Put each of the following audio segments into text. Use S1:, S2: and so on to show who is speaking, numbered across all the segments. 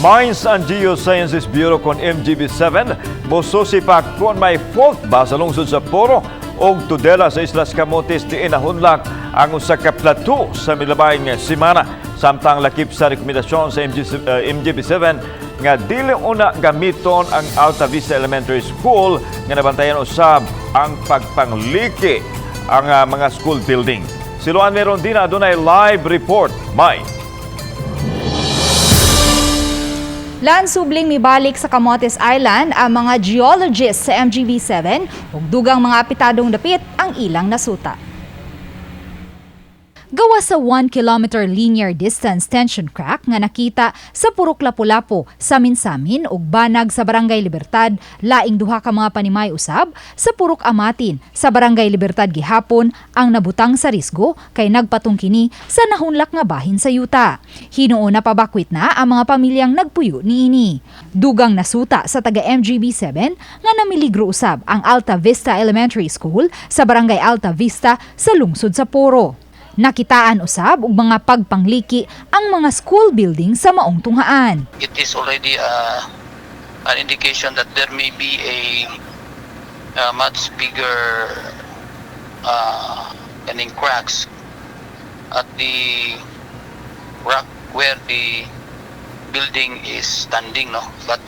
S1: Mines and Geosciences Bureau kon MGB7 mosusi pa kung may fault ba sa lungsod sa Poro o Tudela sa Islas Camotes diin nahunlak ang usa ka plateau sa milabay nga semana. Samtang lakip sa rekomendasyon sa MGB7 nga dili una gamiton ang Alta Vista Elementary School nga nabantayan usab ang pagpangliki ang mga school building. Si Luan Merondina adunay live report. May.
S2: Lan, subling mibalik sa Camotes Island ang mga geologists sa MGB7 ug dugang mga apektadong dapit ang ilang nasuta. Gawa sa 1 kilometer linear distance tension crack nga nakita sa Purok Lapu-Lapu, Samin-Samin ug Banag sa Barangay Libertad, laing duha ka mga panimay usab sa Purok Amatin sa Barangay Libertad gihapon ang nabutang sa risgo kay nagpatong kini sa nahunlak nga bahin sa yuta. Hinuon na pabakwit na ang mga pamilyang nagpuyo niini. Dugang nasuta sa taga MGB7 nga namiligro usab ang Alta Vista Elementary School sa Barangay Alta Vista sa lungsod sa Poro. Nakitaan usab og mga pagpangliki ang mga school building sa maong tunghaan.
S3: It is already an indication that there may be a much bigger kaning cracks at the rock where the building is standing, no? But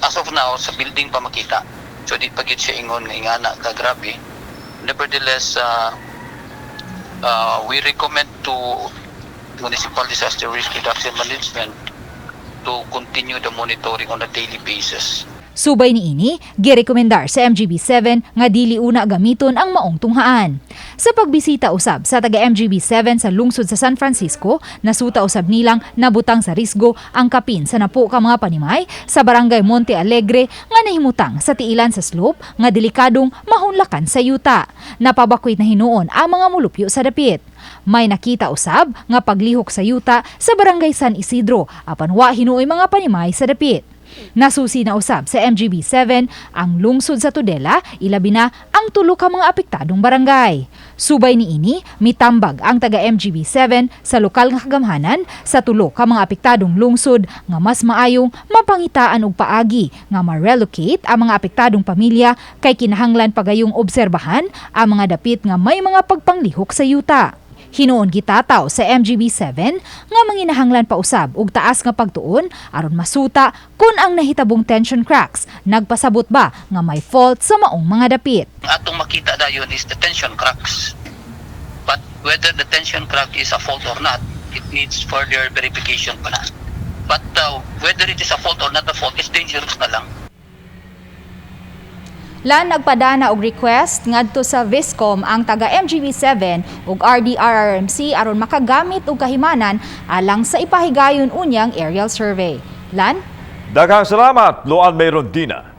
S3: as of now, sa building pa makita, so di pa gyud siya ingon nga ingana ka grabe. Nevertheless, we recommend to Municipal Disaster Risk Reduction Management to continue the monitoring on a daily basis.
S2: Subay niini, girekomendar sa MGB7 nga dili una gamiton ang maong tunghaan. Sa pagbisita usab sa taga MGB7 sa lungsod sa San Francisco, nasuta usab nilang nabutang sa risgo ang kapin sa napo ka mga panimay sa Barangay Monte Alegre nga nahimutang sa tiilan sa slope nga delikadong mahunlakan sa yuta. Napabakwit na hinuon ang mga mulupyo sa dapit. May nakita usab nga paglihok sa yuta sa Barangay San Isidro apan wa hinuoy mga panimay sa dapit. Nasusi na usab sa MGB7 ang lungsod sa Tudela, ilabi na ang tulo ka mga apektadong barangay. Subay niini, mitambag ang taga MGB7 sa lokal nga kagamhanan sa tulo ka mga apektadong lungsod nga mas maayong mapangitaan og paagi nga ma-relocate ang mga apektadong pamilya kay kinahanglan pagayong obserbahan ang mga dapit nga may mga pagpanglihok sa yuta. Hinuon gitataw sa MGB7 nga manginahanglan pa usab og taas nga pagtuon aron masuta kung ang nahitabong tension cracks nagpasabot ba nga may fault sa maong mga dapit.
S3: Ang atong makita dayon is the tension cracks. But whether the tension crack is a fault or not, it needs further verification pa na. But whether it is a fault or not a fault, it's dangerous na lang.
S2: Lan, nagpadana og request ngadto sa Viscom ang taga MGB7 ug RDRRMC aron makagamit og kahimanan alang sa ipahigayon unyang aerial survey. Lan?
S1: Daghang salamat, Luan May Rondina.